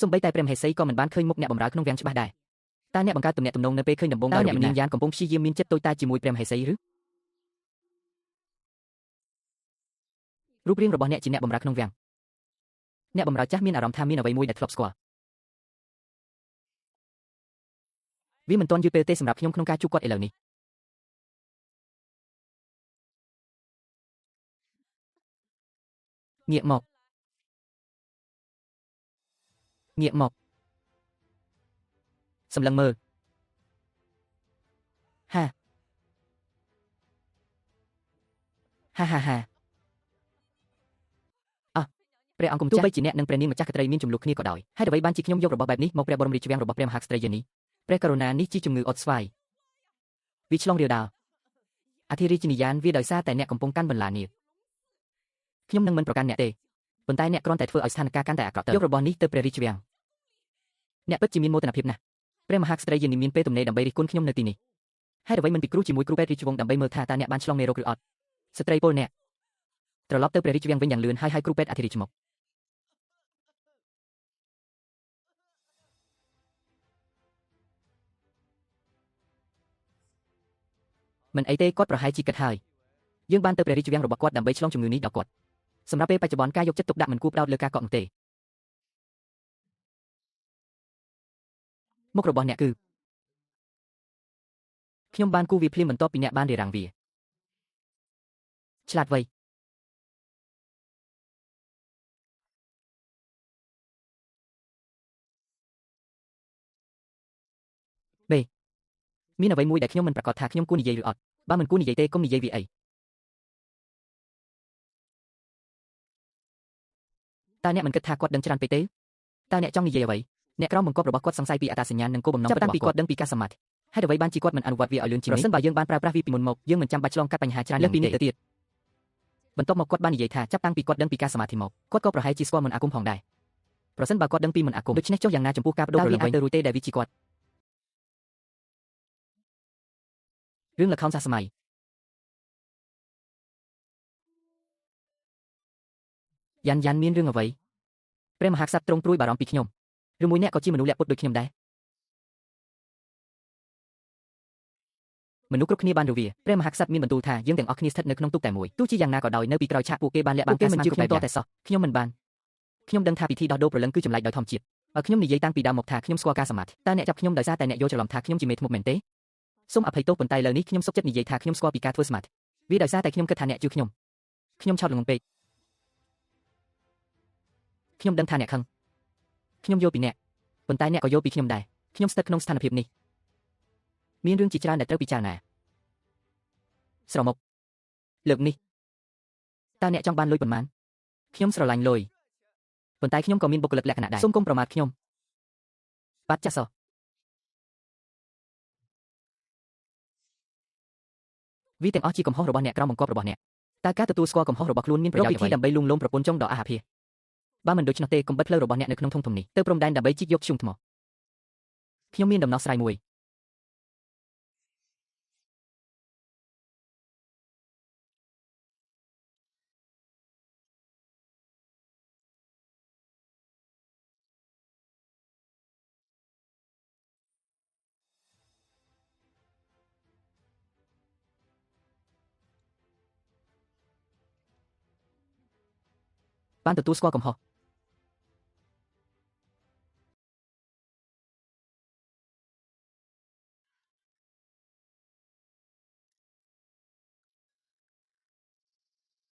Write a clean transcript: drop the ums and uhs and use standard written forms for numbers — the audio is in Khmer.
សូម្បីតែព្រះមហេសីក៏មិនបានឃើញមុខអ្នកបម្រើក្នុងវាំងច្បាស់ដែរតើអ្នកបង្កើតទំនាក់ទំនងនៅពេលឃើញដំបូងដោយអ្នកនាងយ៉ានកំពុងព្យាយាមមានចិត្តតូចតាចជាមួយព្រះមហេសីឬរូបរាងរបស់អ្នកជាអ្នកបម្រើក្នុងវាំងអ្នកបម្រើចាស់មានអារម្មណ៍ថាមានអ្វីមួយដែលធ្លាប់ស្គាល់វាមិនទាន់យឺតពេលទេសម្រាប់ខ្ញុំក្នុងការជួបគាត់ឥឡូវនេះងាកមកងាកមកសម្លឹងមើលហាហាហាហាអោះព្រះអង្គម្ចាស់ទោះបីជាអ្នកនិងព្រះនាងម្ចាស់ក្សត្រីមានចំនួនគ្នាក៏ដោយហេតុអ្វីបានជាខ្ញុំយករបស់បែបនេះមកព្រះបរមរាជវាំងរបស់ព្រះមហាក្សត្រីយានីព្រះករុណានេះជាជំងឺអត់ស្វាយវាឆ្លងរាលដាលអធិរាជនីយ៉ានវាដោយសារតែអ្នកកំពុងកាន់បន្លានាគខ្ញុំនឹងមិនប្រកាន់អ្នកទេប៉ុន្តែអ្នកគ្រាន់តែធ្វើឲ្យស្ថានភាពកាន់តែអាក្រក់ទៅយករបស់នេះទៅព្រះរាជវាំងអ្នកពិតជាមានមោទនភាពណាស់ព្រះមហាក្សត្រីយានីមានពេលទំនេរដើម្បីរិះគន់ខ្ញុំនៅទីនេះហេតុអ្វីមិនពិគ្រោះជាមួយគ្រូពេទ្យរាជវង្សដើម្បីមើលថាតើអ្នកបានឆ្លងមេរោគឬអត់ស្ត្រីពលអ្នកត្រឡប់ទៅព្រះរាជវាំងវិញយ៉ាងលឿនហើយឲ្យគ្រូពេទ្យអធិរាជមកមិនអីទេគាត់ប្រហែលជាគិតហើយយើងបានទៅព្រះរាជវាំងរបស់គាត់ដើម្បីឆ្លងជំងឺនេះដល់គាត់សម្រាប់ពេលបច្ចុប្បន្នការយកចិត្តទុកដាក់មិនគួរផ្ដោតលើការកក់នោះទេមុខរបស់អ្នកគឺខ្ញុំបានគូវាភ្លាមបន្ទាប់ពីអ្នកបានរារាំងវាឆ្លាតវៃបេមានអ្វីមួយដែលខ្ញុំមិនប្រាកដថាខ្ញុំគួរនិយាយឬអត់បើមិនគួរនិយាយទេកុំនិយាយវាអីតើអ្នកមិនគិតថាគាត់ដឹងច្រើនពេកទេតើអ្នកចង់និយាយអ្វីអ្នកក្រោមបង្គាប់របស់គាត់សង្ស័យពីអត្តសញ្ញាណនិងគោលបំណងចាប់តាំងពីគាត់ដឹងពីការសមាធិហេតុអ្វីបានជាគាត់មិនអនុវត្តវាឲ្យលឿនជាងនេះប្រសិនបើយើងបានប្រើប្រាស់វាពីមុនមកយើងមិនចាំបាច់ឆ្លងកាត់បញ្ហាច្រើនលើសពីនេះទៅទៀតបន្ទាប់មកគាត់បាននិយាយថាចាប់តាំងពីគាត់ដឹងពីការសមាធិមកគាត់ក៏ប្រហែលជាស្គាល់មន្តអាគមផងដែរប្រសិនបើគាត់ដឹងពីមន្តអាគមដូច្នេះចុះយ៉ាងណាចំពោះការបដូរព្រលឹងវិញទៅរួចទេដែលវាជាគាត់រឿងល្ខោនសាសម័យយ៉ានយ៉ានមានរឿងអ្វីព្រះមហាក្សត្រទ្រង់ព្រួយបារម្ភពីខ្ញុំឬមួយអ្នកក៏ជាមនុស្សលាក់ពុតដូចខ្ញុំដែរមនុស្សគ្រប់គ្នាបានរវាព្រះមហាក្សត្រមានបន្ទូលថាយើងទាំងអស់គ្នាស្ថិតនៅក្នុងទូកតែមួយទោះជាយ៉ាងណាក៏ដោយនៅពីក្រោយឆាកពួកគេបានលាក់បាំងការស្មានគ្រប់បែបយ៉ាងតែសោះខ្ញុំមិនបានខ្ញុំដឹងថាពិធីដោះដូរព្រលឹងគឺចម្លែកដោយធម្មជាតិបើខ្ញុំនិយាយតាំងពីដើមមកថាខ្ញុំស្គាល់ការសមាធិតើអ្នកចាប់ខ្ញុំដោយសារតែអ្នកយល់ច្រឡំថាខ្ញុំជាមេធ្មប់មែនទេសូមអភ័យទោសប៉ុន្តែលើនេះខ្ញុំសុខចិត្តនិយាយថាខ្ញុំស្គាល់ពីការធ្វើសមាធិវាដោយសារតែខ្ញុំគិតថាអ្នកជឿខ្ញុំខ្ញុំឆោតល្ងងពេកខ្ញុំដឹងថាអ្នកខឹងខ្ញុំយល់ពីអ្នកប៉ុន្តែអ្នកក៏យល់ពីខ្ញុំដែរខ្ញុំស្ថិតក្នុងស្ថានភាពនេះមានរឿងជាច្រើនដែលត្រូវពិចារណាស្រមុកលើកនេះតើអ្នកចង់បានលុយប៉ុន្មានខ្ញុំស្រឡាញ់លុយប៉ុន្តែខ្ញុំក៏មានបុគ្គលិកលក្ខណៈដែរសូមកុំប្រមាថខ្ញុំបាត់ចាស់សោះវាទាំងអស់ជាកំហុសរបស់អ្នកក្រោមបង្គាប់របស់អ្នកតើការទទួលស្គាល់កំហុសរបស់ខ្លួនមានប្រយោជន៍អ្វីដើម្បីលួងលោមប្រពន្ធចុងដ៏អាហាភាបើមិនដូច្នោះទេកុំបិទផ្លូវរបស់អ្នកនៅក្នុងធុងធំនេះទៅព្រំដែនដើម្បីជីកយកធ្យូងថ្មខ្ញុំមានដំណោះស្រាយមួយបានទទួលស្គាល់កំហុស